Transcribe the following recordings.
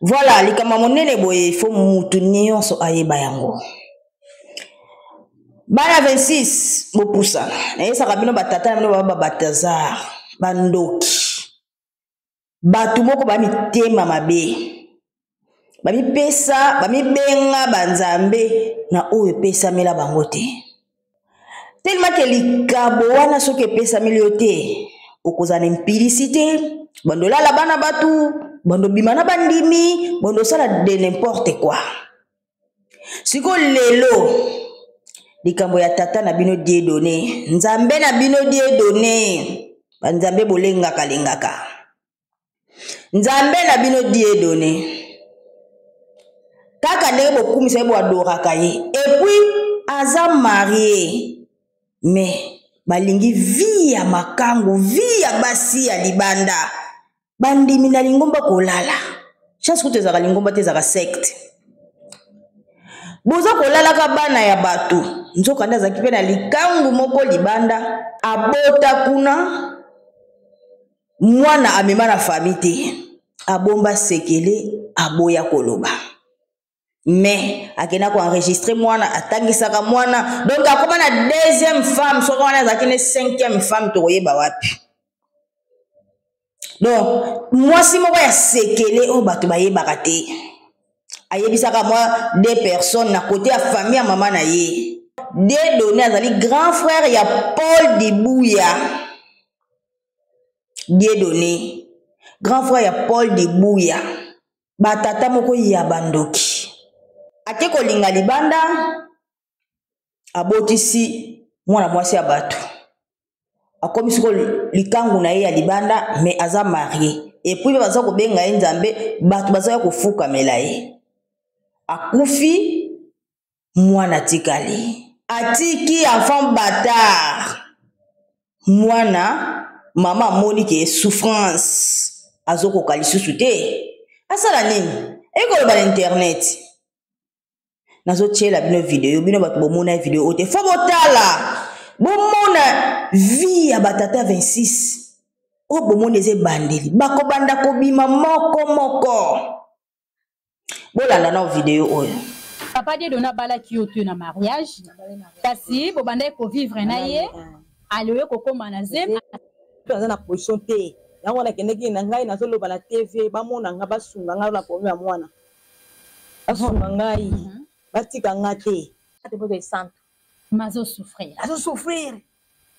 Voilà, likambo ya monene boye, il faut mutu nyonso ayeba yango. Bana 26 bopusana, nayesaka bino batata na bino baba babatazar, bandoki, bato moko ba mitema mabe, bamipesa bamibenga banzambe na oyo epesamela bango te. Tellement ke likabo wana soki epesameli yo te, okozala na impudicité, bando olala bana bato, bando obima na bandimi, bando osala de n'importe quoi. Sikoyo lelo likambo ya tata na bino Dieudonné, nzambe na bino Dieudonné, banzambe bolengaka lengaka, nzambe na bino Dieudonné, kaka ndenge bokumisa ye, boadoraka ye, et puis aza marié, mais balingi vie ya makangu, vie ya basi ya libanda, bandimi na lingomba kolala. Chance kutu ezalaka lingomba te, ezalaka secte. Boza kolalaka bana ya bato, nzoka nde azalaki mpe na likangu moko libanda, abota kuna mwana amema na famille te, abomba sekele, aboya koloba, mais akenda koenregistre mwana, atangisaka mwana, donc akoma na deuxième femme. Soki wana azalaki ne cinquième femme, tokoyeba wapi. Donc mwasi moko ya sekele oyo bato bayebaka te, ayebisaka mwa deux personnes na côté ya famille ya mama na ye. Dieudonné azali grand frère ya Paul Dibuya. Dieudonné grand frère ya Paul Dibuya, batata moko ya bandoki. Ake kolinga libanda, abotisi mwana mwasi ya bato, akomi sikoyo likangu na ye ya libanda, mais aza marié, et puis baza kobenga ye nzambe, bato baza ya kofukamela ye. Akufi, mwana atikali, atiki enfant bâtard. Mwana mama amoni ke souffrance, azokoka lisusu te, asala nini? Ekoloba na internet, nazotiela bino video. Bino bato bomona video oyo te, fo botala, bomona vie ya batata 26 oyo bomoni eza ebandeli, bakobanda kobima moko moko. Bolanda na video oyo. Papa Dieudonné abalaki yo te na mariage, kasi bobandaki kovivre na ye, aloye kokóma na zemi. Aza na position te, yango wana akendeki na ngai. Nazoloba na TV, bamona nga, basunga ngai na problème ya mwana, basunga ngai, batika nga te. Mazosouffrir. Azosouffrir,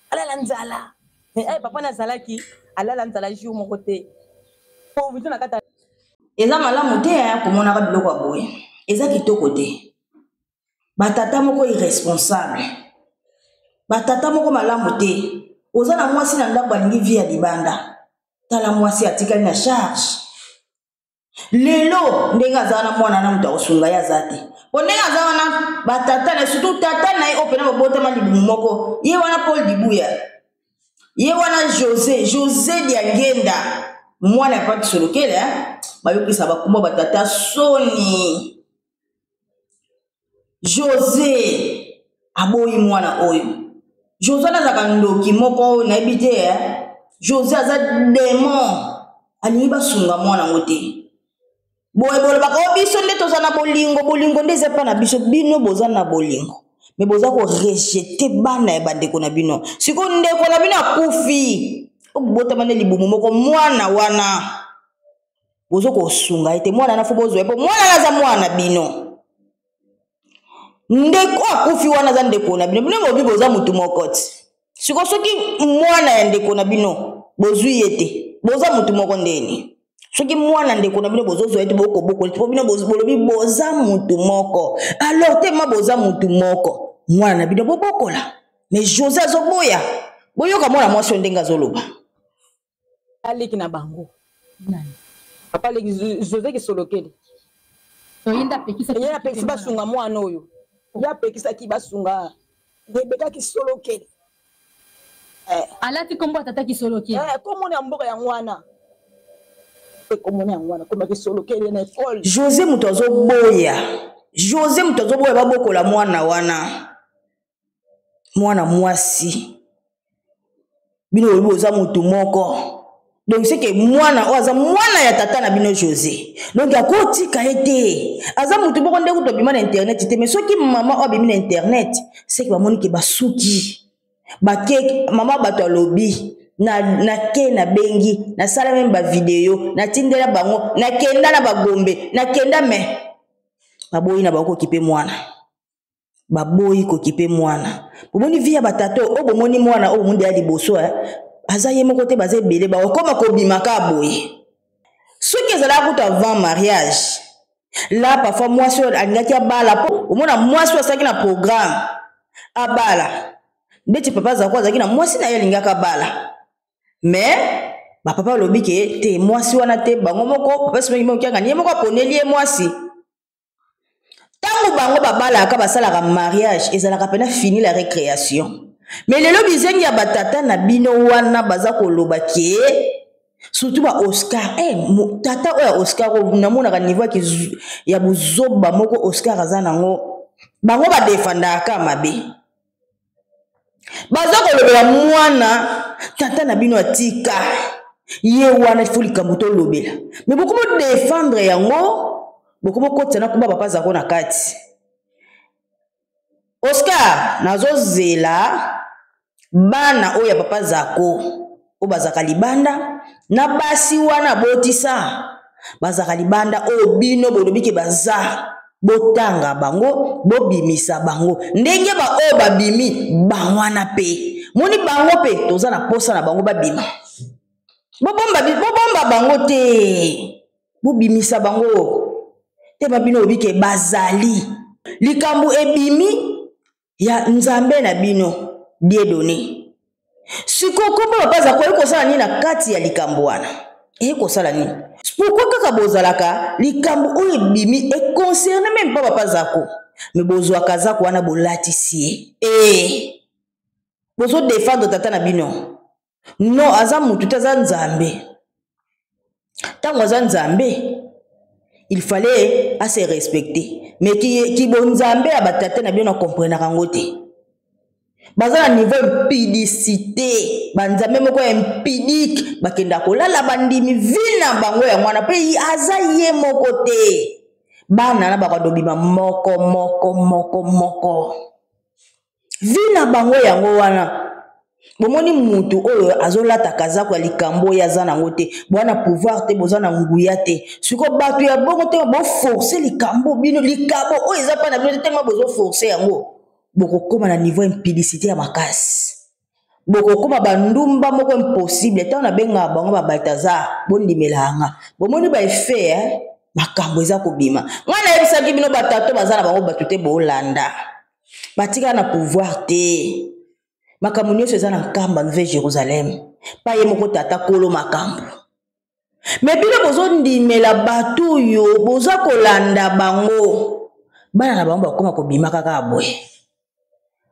alala nzala. Mais papa nazalaki alala nzala jour moko te, pauvreté na kati. Eza malamu te komonaka biloko ya boye, eza kitoko te. Batata moko irresponsable, batata moko malamu te. Oza na mwasi na ndako, balingi vie ya libanda. Tala mwasi atikali na charge lelo, ndenge aza wana, mwana na moto akosunga ye aza te, po ndenge aza wana, batata na, surtout tata na ye oyo mpena babotama libumu moko, ye wana Paul Dibuya, ye wana José Diangenda, mwana ya Paki Solokele. Bayokisa bakumba batata soni. José aboyi mwana oyo. José wana azalaka ndoki moko oyo nayebi te. José aza démon, alingi basunga mwana yango te. Boye bolobaka o biso nde toza na bolingo, bolingo nde eza epa na biso. Bino boza na bolingo, me boza korejeter bana ya bandeko na bino. Sikoyo ndeko na bino akufi, obotama nde libumu moko, mwana wana bozo kosunga ye te. Mwana na fo bozwa ye, mpo mwana wana aza mwana na bino. Ndeko akufi wana aza ndeko na bino. Bino bobi boza motu moko ti siko, soki mwana ya ndeko na bino bozwi ye te, boza motu moko ndeni? Soki mwana ndeko na bino bozozwa ye te, bokobokola te, mpo bino bolobi boza motu moko. Alors tema boza motu moko, mwana na bino bobokola, mais José azoboya. Boyoka mwana mwasi oyo ndenge azoloba. Aleki na bango, papa aleki José Kisolokele, ye apekisi basunga mwana oyo, ye apekisaki basunga Rebeka Kisolokele. Alati nkombo ya tata Kisolokele. Komona ya mboka yango wana, komona yango wana, komba Kisolokele na ekole. José moto azoboya, José moto azoboya babokola mwana wana, mwana mwasi. Bino oyebi oza motu moko. Donc c'est que mwana oyo aza mwana ya tata na bino José, donc akotika ye te. Aza motu moko nde kutu abima na internet te, mais soki mama oyo abimi na internet, c'est que bamoni ke basuki bake. Mama bato alobi nake nabengi, nasala meme bavideo, natindela bango, nakenda na bagombe, nakenda, me baboyi na bango kokipe mwana, baboyi kokipe mwana. Bomoni vi ya batata oyo, bomoni mwana oyo bomoni deya liboso, eh? Aza ye moko te, baza ebele, bakokoma kobima kaka boye. Soki ezalaka kutu avant mariage, la parfois mwasi oyo alingaki abala, mpo omona mwasi oyo asalaki na programme abala, ndeti papa Zako azalaki na mwasi na ye alingaki abala, mais bapapa balobi ke te, mwasi wana te. Bango moko papa Simon Kimbangu Kiangani ye moko aponeli ye mwasi. Ntango bango babalaka, basalaka mariage, ezalaka mpena fini la récréation. Mais lelo bizengi ya batata na bino wana baza koloba ke surtout ba Oscar, eh, tata oyo ya Oscar oyo namonaka niveau ya buzoba moko Oscar aza nango. Bango badefandaka mabe, baza kolobela mwana tata na bino atika ye wana. Ifo likambo tolobela, me bokomo defendre yango, bokomo kotisa na kuba papa Zako na kati. Oscar, nazozela bana oyo ya papa Zako oyo bazalaka libanda na basi wana botisa, bazalaka libanda, oyo bino bolobi ke baza, botanga bango, bobimisa bango ndenge baoyo babimi bango wana. Mpe moni bango mpe toza na posa na bango babima. Bobomba, bobomba bango te, bobimisa bango te. Babino oyebi ke bazali likambo ebimi ya Nzambe na bino Dieudonné. Sikoyo kombo papa Zako oye kosala nini na kati ya likambo wana? Eye kosala nini? Pourquoi kaka bozalaka likambo oyo ebimi econcerne meme pa papa Zako, me bozwaka Zako wana bolatisi ye e bozodefendre tata na bino? Non, aza mutu te, aza Nzambe. Ntango aza Nzambe, il fallait ase respecter, mais kibonzambe ya batata na bino na komprenaka yango te. Baza na niveau impudicité, banzambe moko ya impudique, bakenda kolala bandimi vi na bango yango wana. Mpe aza ye moko te, bana na bakadobima moko moko moko moko, vi na bango yango wana. Bomoni mutu oyo azolata kazako ya likambo oyo aza nango te, boza na pouvoir te, boza na nguya te. Sikoyo bato ya bongo te, boforce likambo bino, likabo oyo eza mpa na bino te, ntango bozoforce yango, bokokóma na niveau impudicité ya makasi, bokokóma bandumba moko impossible. Ntango nabengaka bango babaltazar, bondimelaka nga. Bomoni baeffet, eh? Makambo eza kobima. Ngai nayebisaki bino, batato baza na bango bato te, bolanda, batikala na pouvoir te. Makambo nyonso eza na Nkamba, Nouvelle Jérusalem, pa ye moko tata kolo makambo. Me bino bozondimela bato oyo, boza kolanda bango, bana na bango bakoma kobima kaka boye,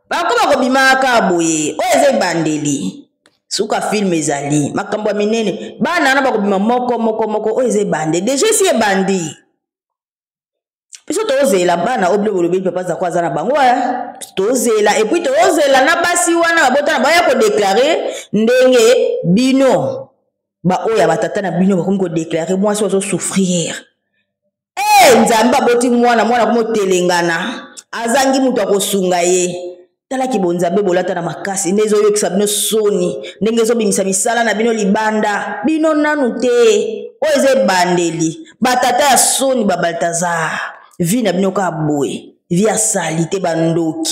bakoma kobima kaka boye. Oyo eza ebandeli, suka film ezali makambo ya minene. Bana wana bakobima moko moko moko. Oyo eza ebandeli, deja esi ebandi. Biso tozela bana oyo bino bolobeli papa Zako aza na bango, tozela. Et puis tozela na basi wana babotana baya kodeklare ndenge bino baoyo ya batata na bino bakomi kodeklare mwasi oyo azosouffrir. E Nzambe, aboti mwana, mwana akomi otelengana, azangi moto akosunga ye. Talaki bonzambe bolata na makasi nde ezoyokisa bino soni, ndenge ezobimisa misala na bino libanda. Bino nanu te, oyo eza ebandeli. Batata ya soni, babaltazar, vi na bino kaka boye, vi ya sali te, bandoki,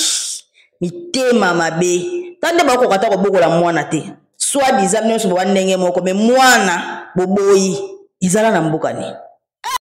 mitema mabe. Ta nde bakoka ata kobokola mwana te, soit disant bino nyonso boba ndenge moko, me mwana boboyi ezala na mboka nini?